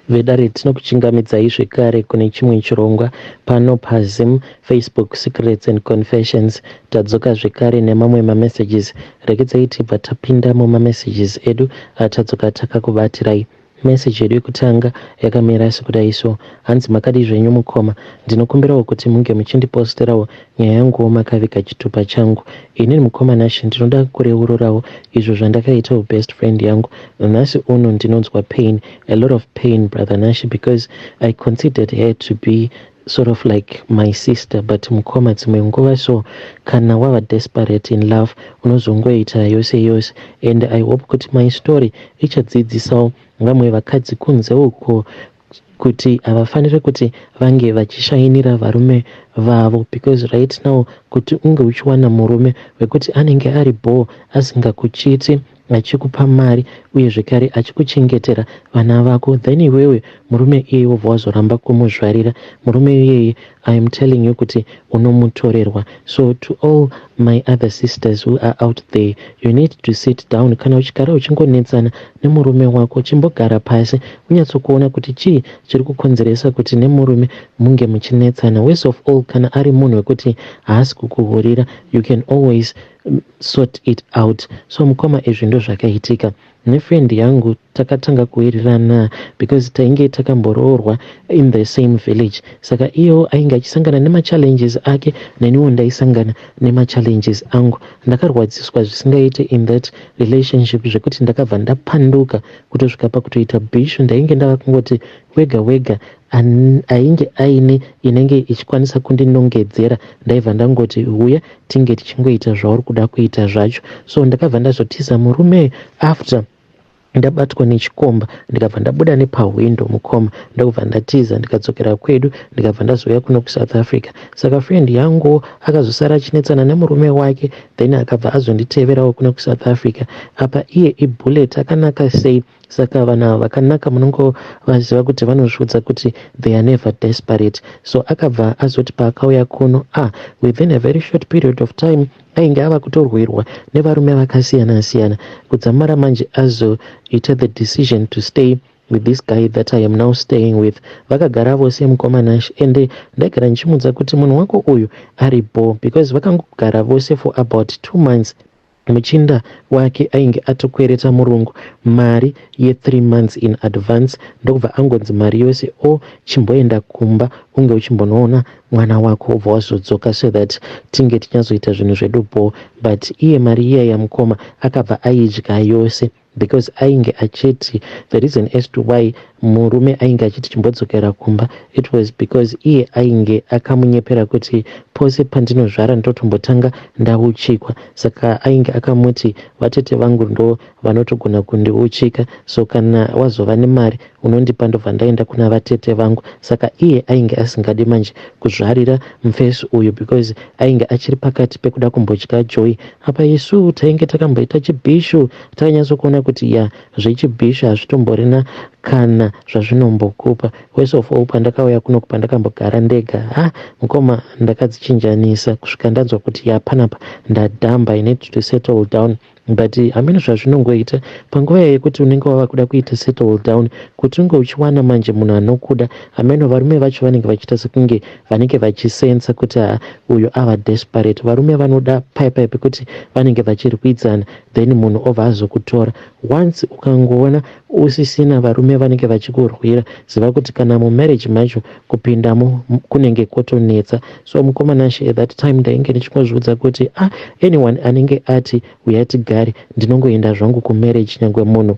Vedare tinokuchingamidzai zvekare kune chimwe chirongwa pano paZim Facebook Secrets and Confessions. Tadzoka zvekare nemamwe mamessages. Regedzai tibva tapinda mumamessages edu atadzoka takakubatirai. Message yedu yekutanga yakamira sekudai so. Hanzi makadii zvenyu mukoma. Ndinokumbirawo kuti munge muchindiposterawo nyaya yanguwo makaviga chitupa changu. Inini mukoma Nashe ndinoda kureururawo izvo zvandakaitawo best friend yangu. Nhasi uno ndinonzwa pain, a lot of pain brother Nashe because I considered her to be sort of like my sister but mukoma dzimwe nguva so kana wava desperate in love unozongoita yose yose and I hope kuti my story ichadzidzisawo vamwe vakadzi kunze uko kuti havafaniri kuti vange vachishainira varume vavo because right now kuti unge uchiwana murume wekuti anenge ari bhoo asingakuchiti achikupa mari uye zvekare achikuchengetera vana vako then iwewe murume iyeye wobva wazoramba kumuzvarira murume iyeye I am telling you kuti unomutorerwa so to all my other sisters who are out there you need to sit down kana uchigara uchingonetsana nemurume wako chimbogara pasi unyatsokuona kuti chii chiri kukonzeresa kuti nemurume munge muchinetsana worst of all kana ari munhu wekuti haasi kukuhurira you can always sort it out so mukoma izvi ndo zvakaitika nefriend yangu takatanga kuwirirana because tainge takamboroorwa in the same village saka iyo ainge achisangana nemachallenges ake neniwo ndaisangana nemachallenges angu ndakarwadziswa zvisingaite in that relationship zvekuti ndakabva ndapanduka kutosvika pakutoita bhishu ndainge ndava kungoti wega wega ainge aine inenge ichikwanisa kundinongedzera ndaibva ndangoti huya tinge tichingoita zvauri kuda kuita zvacho so ndakabva ndazotiza murume after ndabatwa nechikomba ndikabva ndabuda nepahwindo mukoma ndokubva ndatiza ndikadzokera kwedu ndikabva ndazouya kuno kuSouth Africa saka friend yangu akazosara achinetsana nemurume wake then akabva azonditeverawo kuno kuSouth Africa apa iye ibullet akanaka sei saka vanhu ava vakanaka munongovaziva kuti vanozviudza kuti they are never desperate so akabva azoti paakauya kuno ah within a very short period of time ainge ava kutorwirwa nevarume vakasiyana siyana kudzamara manje azoita the decision to stay with this guy that I am now staying with vakagara vose mukoma Nash ende ndaigara ndichimudza kuti munhu wako uyu ari bo because vakangogara vose for about 2 months muchinda wake ainge atokwereta murungu mari ye3 months in advance ndokubva angonzi mari yose o chimboenda kumba unge uchimbonoona mwana wako wobva wazodzoka so that tinge tichazoita zvinhu zvedu bo but iye mari iya yamukoma akabva aidya yose because ainge achiti the reason as to why murume ainge achiti chimbodzokera kumba it was because iye ainge akamunyepera kuti pose pandinozvara ndotombotanga ndauchikwa saka ainge akamuti vatete vangu ndo vanotogona kundiuchika so kana wazova nemari unondipa ndobva ndaenda kuna vatete vangu saka iye ainge asingadi manje kuzvarira mufesi uyu because ainge achiri pakati pekuda kumbodya joy apa isu tainge takamboita chibhishu takanyatsokuona kuti ya zvechibhishu hazvitomborina kana zvazvinombokupa worst of all pandakauya kuno pandakambogara ndega ha mukoma ndakadzichinjanisa kusvika ndanzwa kuti ya panapa ndadhamba I need to settle down but hameno zvazvinongoita panguva yekuti unenge wava kuda kuita settle down kuti unge uchiwana manje munhu anokuda hameno varume vacho vanenge vachiita sekunge vanenge vachisensa kuti ha uyu ava desperate varume vanoda paipai pekuti vanenge vachirwidzana then munhu obva azokutora once ukangoona usisina varume vanenge vachikurwira ziva kuti kana mumarriage macho kupindamo kunenge kwotonetsa so mukoma Nashe at that time ndainge ndichingozviudza kuti ah anyone anenge ati uya tigare ndinongoenda zvangu kumarriage nyangwe munhu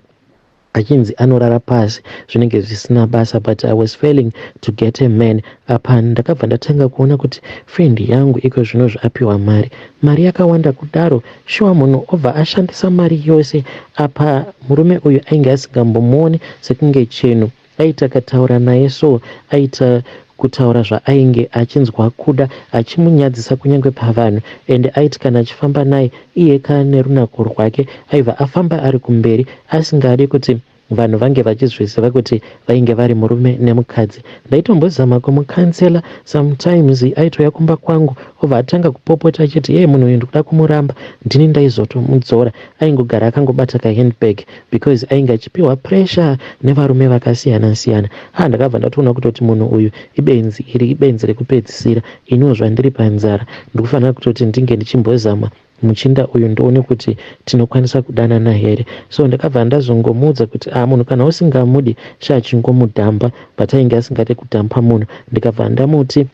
achinzi anorara pasi zvinenge zvisina basa but I was failing to get a man apa ndakabva ndatanga kuona kuti friend yangu iko zvinozvo apiwa mari mari yakawanda kudaro shuwa munhu obva ashandisa mari yose apa murume uyu ainge asingambomuoni sekunge chinhu aiti akataura naye so aita kutaura zvaainge achinzwa kuda achimunyadzisa kunyange pavanhu ende aiti kana achifamba naye iye ka nerunako rwake aibva afamba ari kumberi asingadi kuti Vanhu vange vachizviziva kuti vainge vari murume nemukadzi. Ndaitombozama kumukansela sometimes aitouya kumba kwangu obva atanga kupopota achiti yee munhu uyu ndikuda kumuramba. Ndini ndaizotomudzora. Aingogara akangobata kahandbag because ainge achipiwa pressure nevarume vakasiyana siyana. Ah ndakabva ndatoona kutoti munhu uyu ibenzi iri ibenzi rekupedzisira. Iniwo zvandiri panzara ndikufanira kutoti ndinge ndichimbozama muchinda uyu ndione kuti tinokwanisa kudanana here. So ndakabva ndazongomuudza kuti ah munhu kana usingamudi sha chingomudhampa but ainge asingade kudhampa munhu. Ndikabva ndamuti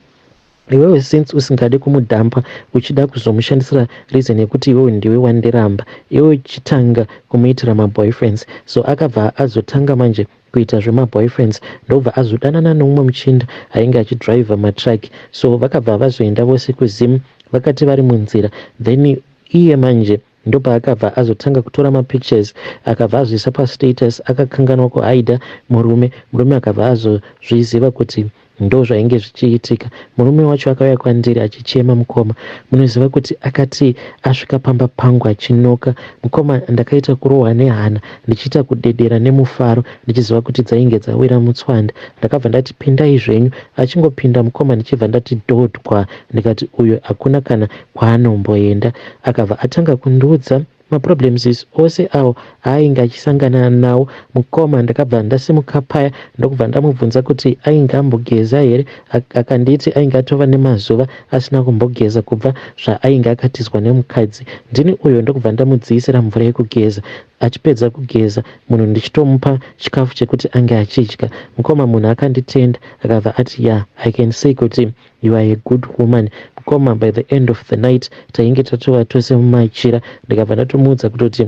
iwewe since usingade kumudhampa uchida kuzomushandisira reason yekuti iwewe ndiwe wandiramba iwewe uchitanga kumuitira maboyfriends. So akabva azotanga manje kuita zvemaboyfriends ndobva azodanana neumwe muchinda ainge achidriver matruck. So vakabva vazoenda vose kuZim. Vakati vari munzira then iye manje ndopaakabva azotanga kutora mapictures akabva azoisa pastatus akakanganwa kuhaidha murume. Murume akabva azozviziva kuti ndo zvainge zvichiitika. Murume wacho akauya kwandiri achichema mukoma. Munoziva kuti akati asvika pamba pangu achinoka mukoma ndakaita kurohwa nehana ndichiita kudedera nemufaro ndichiziva kuti dzainge dzawira mutswanda. Ndakabva ndati pindai zvenyu. Achingopinda mukoma ndichibva ndati dhodwa ndikati uyu hakuna kana kwaanomboenda. Akabva atanga kundiudza maproblems ose awo aainge achisangana nawo mukoma. Ndakabva ndasimuka paya ndokubva ndamubvunza kuti ainge ambogeza here. Akanditi ainge atova nemazuva asina kumbogeza kubva zvaainge akatizwa nemukadzi. Ndini uyo ndokubva ndamudziisira mvura yekugeza. Achipedza kugeza munhu ndichitomupa chikafu chekuti ange achidya. Mukoma munhu akanditenda akabva ati yeah, I can say kuti you are a good woman. Mukoma by the end of the night tainge tatova tose mumachira. Ndikabva ndatomuudza kutoti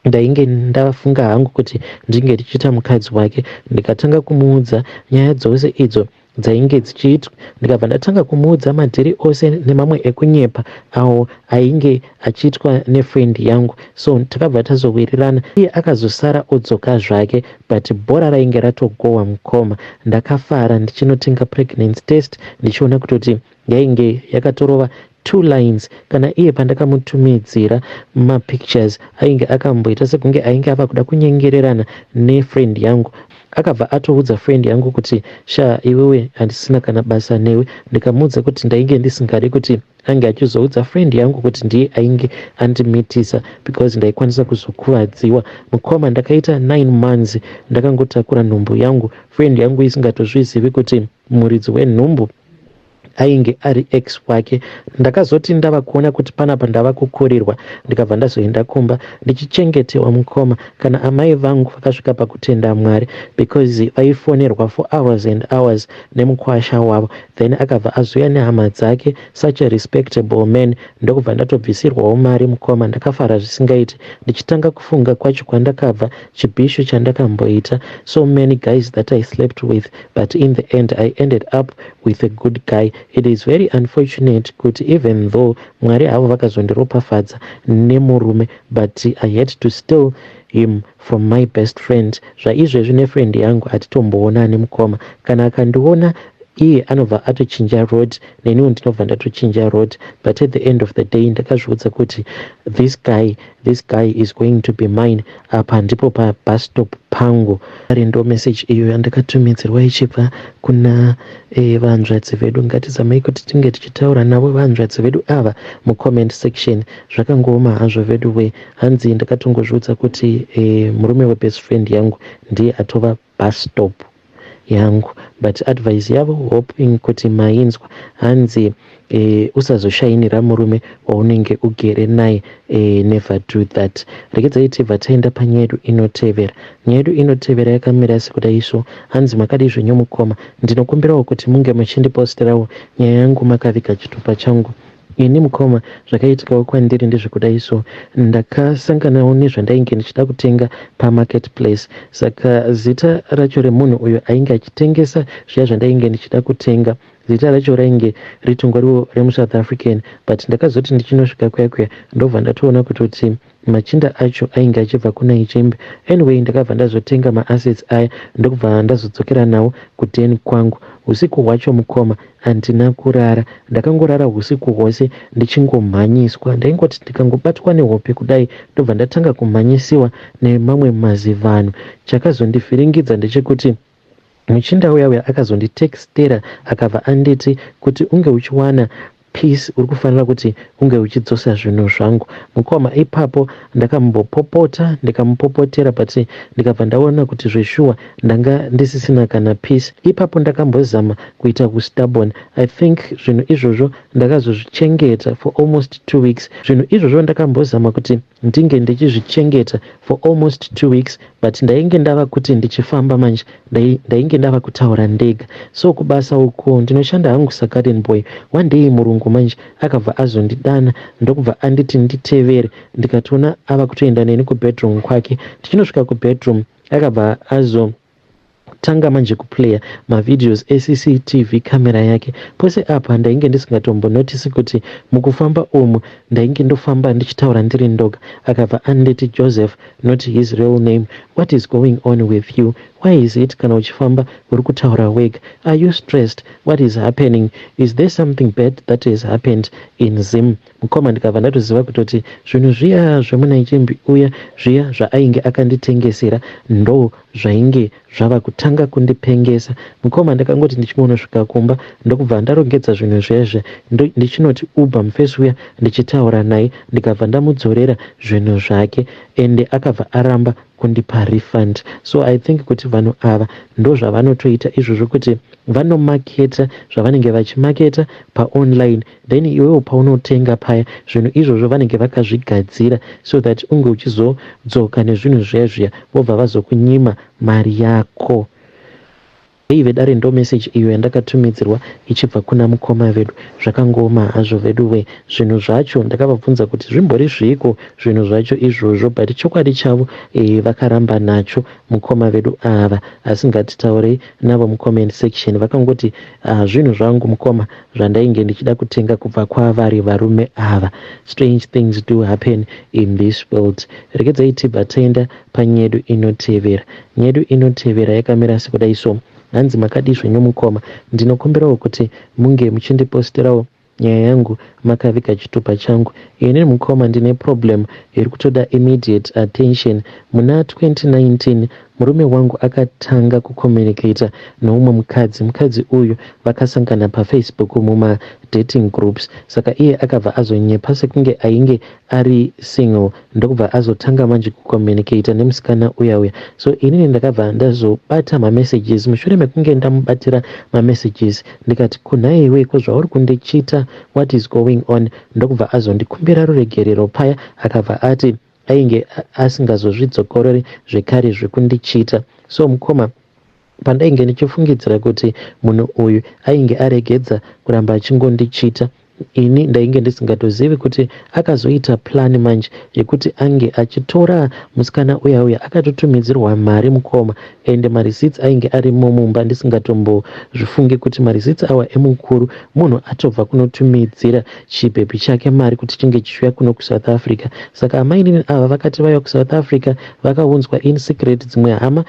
ndainge ndafunga hangu kuti ndinge ndichiita mukadzi wake. Ndikatanga kumuudza nyaya dzose idzo dzainge dzichiitwa. Ndikabva ndatanga kumuudza madhiri ose nemamwe ekunyepa awo ainge achiitwa nefriend yangu. So takabva tazowirirana. Iye akazosara odzoka zvake but bhora rainge ratogohwa mukoma. Ndakafara ndichinotenga pregnancy test ndichiona kutoti yainge yakatorova 2 lines. Kana iye pandakamutumidzira mapictures ainge akamboita sekunge ainge ava kuda kunyengererana nefriend yangu. Akabva atoudza friend yangu kuti sha iwewe handisina kana basa newe. Ndikamuudza kuti ndainge ndisingadi kuti ange achizoudza friend yangu kuti ndiye ainge andimitisa because ndaikwanisa kuzokuvadziwa. Mukoma ndakaita 9 months ndakangotakura nhumbu yangu. Friend yangu isingatozvizivi kuti muridzi wenhumbu ainge ari ex wake. Ndakazoti ndava kuona kuti panapa ndava kukurirwa ndikabva ndazoenda kumba ndichichengetewa mukoma. Kana amai vangu vakasvika pakutenda Mwari because vaifonerwa for hours and hours nemukwasha wavo. Then akabva azouya nehama dzake, such a respectable man. Ndokubva ndatobvisirwawo mari mukoma. Ndakafara zvisingaiti ndichitanga kufunga kwacho kwandakabva, chibhishu chandakamboita, so many guys that I slept with, but in the end I ended up with a good guy. It is very unfortunate kuti even though Mwari havo vakazondiropafadza nemurume, but I had to steal him from my best friend. Zvaizvezvi nefriend yangu hatitomboonani mukoma. Kana akandiona iye anobva atochinja road, neniwo ndinobva ndatochinja road. But at the end of the day ndakazviudza kuti this guy is going to be mine. Apa ndipo pabus stop pangu. Ndo message iyo yandakatumidzirwa ichibva kuna vanzvadzi vedu. Ngatizamai kuti tinge tichitaura navo vanzvadzi vedu ava mucomment section. Zvakangooma hazvo vedu we. Hanzi ndakatongozviudza kuti murume webest friend yangu ndiye atova bus stop yangu. But advice yavo, hoping kuti mainzwa, hanzi usazoshayinira murume waunenge ugere naye. Never do that. Regedzai tibva taenda panyaya yedu inotevera. Nyaya yedu inotevera yakamira sekudai so. Hanzi makadii zvenyu mukoma? Ndinokumbirawo kuti munge muchindiposterawo nyaya yangu makaviga chitupa changu. Ini mukoma zvakaitikawo kwandiri ndezvekudai so. Ndakasanganawo nezvandainge ndichida kutenga pamarket place. Saka zita racho remunhu uyo ainge achitengesa zviya zvandainge ndichida kutenga Zita racho rainge ritongoriwo remuSouth African but ndakazoti ndichinosvika kuya kuya ndobva ndatoona kutoti machinda acho ainge achibva kuNaichembe. Anyway, ndakabva ndazotenga maassets aya ndokubva ndazodzokera nawo kuden kwangu. Husiku hwacho mukoma handina kurara. Ndakangorara husiku hwose ndichingomhanyiswa. Ndaingoti ndikangobatwa nehope kudai ndobva ndatanga kumhanyisiwa nemamwe mazivanhu. Chakazondivhiringidza ndechekuti muchinda uya uya akazonditextera akabva anditi kuti unge uchiwana peace uri kufanira kuti unge uchidzosa zvinhu zvangu. Mukoma, ipapo ndakambopopota, ndikamupopotera, but ndikabva ndaona kuti zveshuwa ndanga ndisisina kana peace. Ipapo ndakambozama kuita kustubborn. I think zvinhu izvozvo ndakazozvichengeta for almost 2 weeks. Zvinhu izvozvo ndakambozama kuti ndinge ndichizvichengeta for almost 2 weeks, but ndainge ndava kuti ndichifamba manje ndainge ndava kutaura ndega. So kubasa uko ndinoshanda hangu sagarden boy. One day murungu manje akabva azondidana ndokubva anditi nditevere. Ndikatoona ava kutoenda neni kubedroom kwake. Tichinosvika kubedroom, akabva azo tanga manje kuplaya mavideos eCCTV camera yake. Pose apa ndainge ndisingatombonotisi kuti mukufamba umu ndainge ndofamba ndichitaura ndiri ndoga. Akabva anditi, "Joseph," not his real name, "what is going on with you? Why is it kana uchifamba uri kutaura wega? Are you stressed? What is happening? Is there something bad that has happened in Zim?" Mukoma, ndikabva ndatoziva kutoti zvinhu zviya zvemunaichimbi uya zviya zvaainge akanditengesera ndo zvainge zvava kutanga kundipengesa. Mukoma, ndakangoti ndichingonosvika kumba ndokubva ndarongedza zvinhu zvezve, ndichinoti uber mufesi uya ndichitaura naye, ndikabva ndamudzorera zvinhu zvake, ende akabva aramba kundipa refund. So I think kuti vanhu ava ndo zvavanotoita izvozvo, kuti vanomaketa zvavanenge vachimaketa paonline, then iwewo paunotenga paya zvinhu izvozvo vanenge vakazvigadzira so that unge uchizodzoka nezvinhu zviya zviya, vobva vazokunyima mari yako. Ei vedare, ndo meseji iyo yandakatumidzirwa ichibva kuna mukoma vedu. Zvakangoma hazvo vedu we. Zvinhu zvacho ndakavabvunza kuti zvimbori zviiko zvinhu zvacho izvozvo, but chokwadi chavo vakaramba nacho mukoma vedu ava. Asi ngatitaurei navo mucomment section. Vakangoti, "Zvinhu zvangu mukoma zvandainge ndichida kutenga kubva kwavari varume ava." Strange things do happen in this world. Regedzai tibva taenda panyedu inotevera. Nyedu inotevera yakamira sekudai so. Hanzi, "Makadii zvenyu mukoma? Ndinokumbirawo kuti munge muchindiposterawo nyaya yangu makaviga chitupa changu. Ini mukoma ndine problem iri kutoda immediate attention. Muna 2019 murume wangu akatanga kucommunicata neumwe mukadzi. Mukadzi uyu vakasangana paFacebook mumadating groups. Saka iye akabva azonyepa sekunge ainge ari single, ndokubva azotanga manje kucommunicata nemusikana uya uya. So inini ndakabva ndazobata mamessages. Mushure mekunge ndamubatira mamessages, ndikati, 'Kunhaiwe, ko zvauri kundichita? What is going on?' Ndokubva azondikumbira ruregerero paya. Akabva ati ainge asingazozvidzokorori zvekare zvekundichita. So mukoma, pandainge ndichifungidzira kuti munhu uyu ainge aregedza kuramba achingondichita, ini ndainge ndisingatozivi kuti akazoita plan manje yekuti ange achitora musikana uya uya. Akatotumidzirwa mari mukoma, ende mareceipts ainge arimo mumba. Ndisingatombozvifungi kuti mareceipts awa emukuru, munhu atobva kunotumidzira chibhebhi chake mari kuti chinge chichiuya kuno kuSouth Africa. Saka amainini ava vakati vauya kuSouth Africa, vakaunzwa in secret, dzimwe hama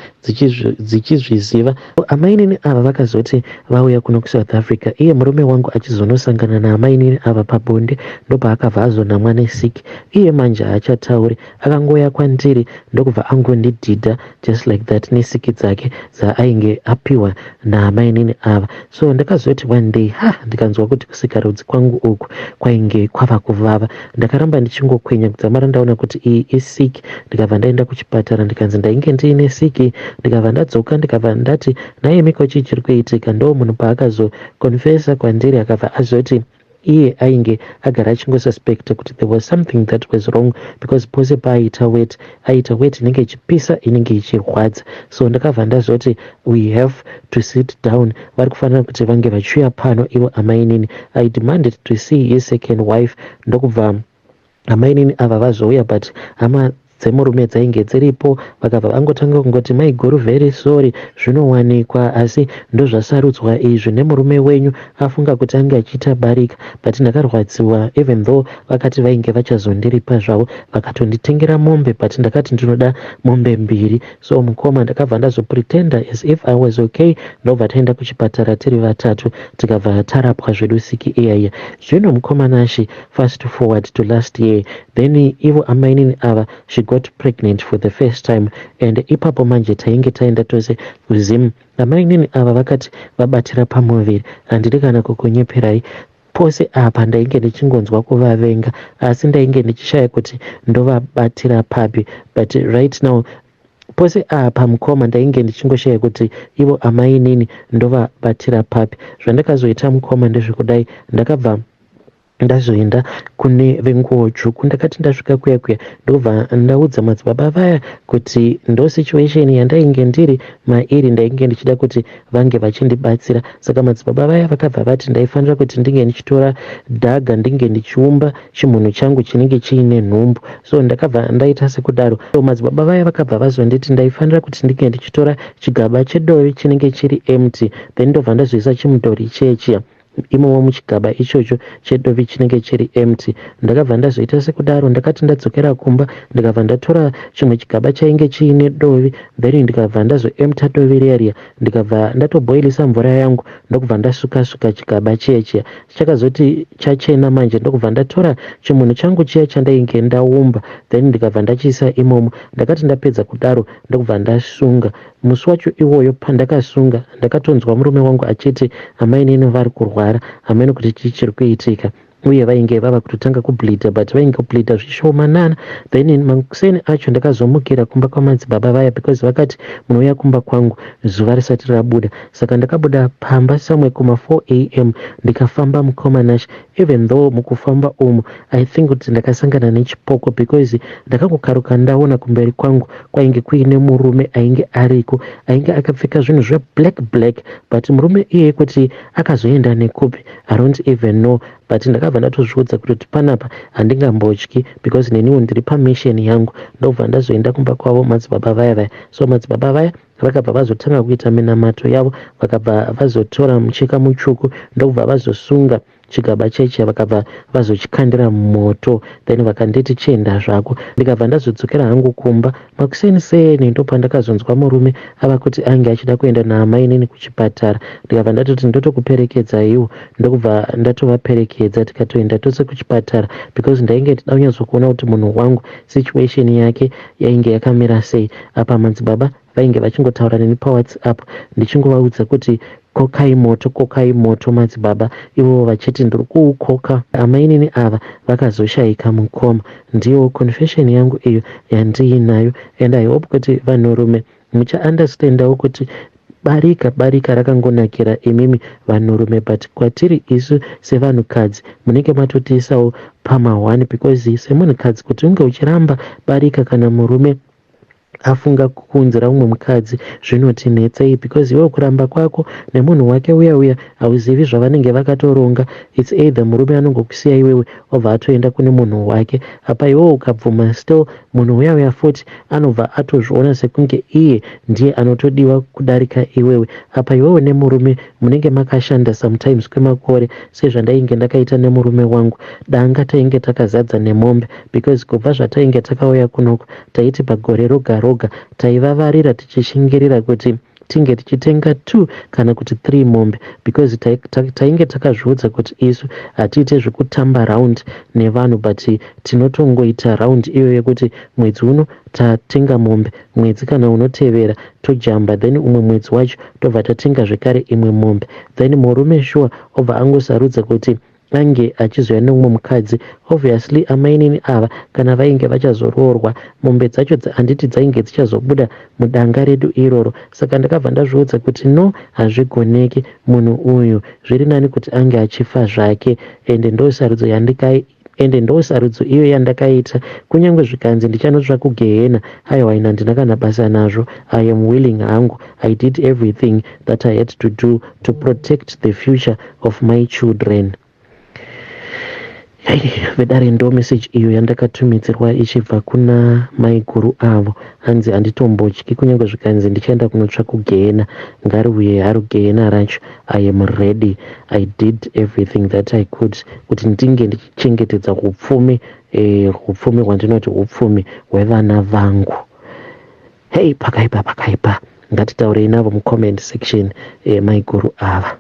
dzichizviziva. Amainini ava vakazoti vauya kuno kuSouth Africa, iye murume wangu achizonosangana naamainini ava pabonde, ndopaakabva azonamwa nesiki. Iye manje haachatauri, akangouya kwandiri ndokubva angondidhidha just like that nesiki dzake dzaainge apiwa naamainini ava. So ndakazoti one day, ha, ndikanzwa kuti kusikarudzi kwangu uku kwainge kwava kuvava. Ndakaramba ndichingokwenya kudzamara ndaona kuti iyi isiki. Ndikabva ndaenda kuchipatara, ndikanzi ndainge ndiine siki. Ndikabva ndadzoka, ndikabva ndati, 'Nhaimiko, chii chiri kuitika?' Ndo munhu paakazokonfesa kwandiri, akabva azoti iye ainge agara achingosuspecta kuti there was something that was wrong, because pose paaita wet, aita wet inenge ichipisa, inenge ichirwadza. So ndakabva ndazoti we have to sit down, vari kufanira kuti vange vachiuya pano ivo amainini. I demanded to see his second wife, ndokubva amainini ava vazouya, but hama dzemurume dzainge dziripo. Vakabva vangotanga kungoti maiguru very sorry zvinowanikwa asi ndozvasarudzwa izvi nemurume wenyu afunga kuti ange achiita barika but ndakarwadziwa even though vakati vainge vachazondiripa zvavo vakatonditengera mombe but ndakati ndinoda mombe mbiri. So mukoma ndakabva ndazopretenda as if I was okay ndobva taenda kuchipatara tiri vatatu tikabva tarapwa zvedu siki iyaiya. Zvino mukoma Nashy fast forward to last year then ivo amainini ava she got pregnant for the first time and ipapo manje tainge taenda tose kuZim. Amainini ava vakati vabatira pamuviri handidi kana kukunyeperai pose apa ndainge ndichingonzwa kuvavenga asi ndainge ndichishaya kuti ndovabatira papi but right now pose apa mukoma ndainge ndichingoshaya kuti ivo amainini ndovabatira papi. Zvandakazoita mukoma ndezvekudai ndakabva ndazoenda kune venguo tsvuku. Ndakati ndasvika kuya kuya ndobva ndaudza madzibaba vaya kuti ndo situation yandainge ndiri mairi, ndainge ndichida kuti vange vachindibatsira. Saka madzibaba vaya vakabva vati ndaifanira kuti ndinge ndichitora dhaga ndinge ndichiumba chimunhu changu chinenge chiine nhumbu. So ndakabva ndaita sekudaro. So madzibaba vaya vakabva vazonditi ndaifanira kuti ndinge ndichitora chigaba chedovi chinenge chiri empty then ndobva ndazoisa chimudhori chechiya imomo muchigaba ichocho chedovi chinenge chiri empty. Ndakabva ndazoita sekudaro. Ndakati ndadzokera kumba ndikabva ndatora chimwe chigaba chainge chiine dovi then ndikabva ndazoempta dovi riya riya ndikabva ndatobhoilisa mvura yangu ndokubva ndasuka-suka chigaba chiya chiya. Chakazoti chachena manje ndokubva ndatora chimunhu changu chiya chandainge ndaumba then ndikabva ndachiisa imomo. Ndakati ndapedza kudaro ndokubva ndasunga. Musi wacho iwoyo pandakasunga ndakatonzwa murume wangu achiti amainini vari kurwara hameno kuti chii chiri kuitika uye vainge vava kutotanga kubleeda but vainge kubleeda zvishomanana. Then makuseni acho ndakazomukira kumba kwamadzibaba vaya because vakati munouya kumba kwangu zuva risati rabuda. Saka ndakabuda pamba somewhere kuma 4 am ndikafamba mukoma Nash. Even though mukufamba umu I think kuti ndakasangana nechipoko because ndakangokaruka ndaona kumberi kwangu kwainge kuine murume ainge ariko ainge akapfeka zvinhu zveblack black but murume iyeye kuti akazoenda nekupi I don't even know but ndakabva ndatozviudza kuti panapa handingambotyi because neniwo ndiri pamission yangu. Ndobva ndazoenda kumba kwavo madzibaba vaya vaya. So madzibaba vaya vakabva vazotanga kuita minamato yavo vakabva vazotora mucheka mutsvuku ndokubva vazosunga chigaba cheche vakabva vazochikandira mumoto then vakanditi chienda zvako. Ndikabva ndazodzokera hangu kumba makuseni seni ndopandakazonzwa murume ava kuti ange achida kuenda naamainini kuchipatara. Ndikabva ndatoti ndotokuperekedzaiwo ndokubva ndatovaperekedza tikatoenda tose kuchipatara because ndainge ndida kunyatsokuona kuti munhu wangu situation yake yainge yakamira sei. Apa madzibaba vainge vachingotaura neni paWhatsApp ndichingovaudza kuti kokai moto kokai moto madzibaba ivovo vachiti ndiri kuukoka. Amainini ava vakazoshayika mukoma. Ndiyo confession yangu iyo yandiinayo and I hope kuti vanhurume muchaunderstandawo kuti barika barika rakangonakira imimi vanhurume but kwatiri isu sevanhukadzi munenge matotiisawo pama1 because semunhukadzi kuti unge uchiramba barika kana murume afunga kuunzira umwe mukadzi zvinotinetsei because iwe kuramba kwako nemunhu wake uya uya hauzivi zvavanenge vakatoronga. It's either murume anongokusiya iwewe obva atoenda kune munhu wake. Apa iwewe ukabvuma still munhu uya uya futi anobva atozviona sekunge iye ndiye anotodiwa kudarika iwewe. Apa iwewe nemurume munenge makashanda sometimes kwemakore sezvandainge ndakaita nemurume wangu. Danga tainge takazadza nemombe because kubva zvatainge takauya kunoko taiti pagore roga roga taivavarira tichishingirira kuti tinge tichitenga 2 kana kuti 3 mombe because tainge takazviudza kuti isu hatiite zvekutamba round nevanhu but tinotongoita round iyo yekuti mwedzi uno tatenga mombe, mwedzi kana unotevera tojamba then umwe mwedzi wacho tobva tatenga zvekare imwe mombe. Then murume sure obva angosarudza kuti ange achizouya neumwe mukadzi. Obviously amainini ava kana vainge vachazoroorwa mombe dzacho handiti dzainge dzichazobuda mudanga redu iroro. Saka ndakabva ndazviudza kuti no hazvigoneki munhu uyu zviri nani kuti ange achifa zvake ende ndosarudzo yandikai ende ndosarudzo iyo yandakaita kunyange zvikanzi ndichanotsva kugehena aiwa ina handina kana basa nazvo. I am willing hangu. I did everything that I had to do to protect the future of my children. Hey, vedare, ndo message iyo yandakatumidzirwa ichibva kuna maiguru avo. Hanzi handitombotyi, kunyange zvikanzi ndichaenda kunotsva kugehena, ngariuye haro gehena racho. I am ready. I did everything that I could kuti ndinge ndichichengetedza upfumi, upfumi hwandinoti upfumi hwevana vangu. Hei, pakaipa, pakaipa. Ngatitaurei navo mucomment section, maiguru ava.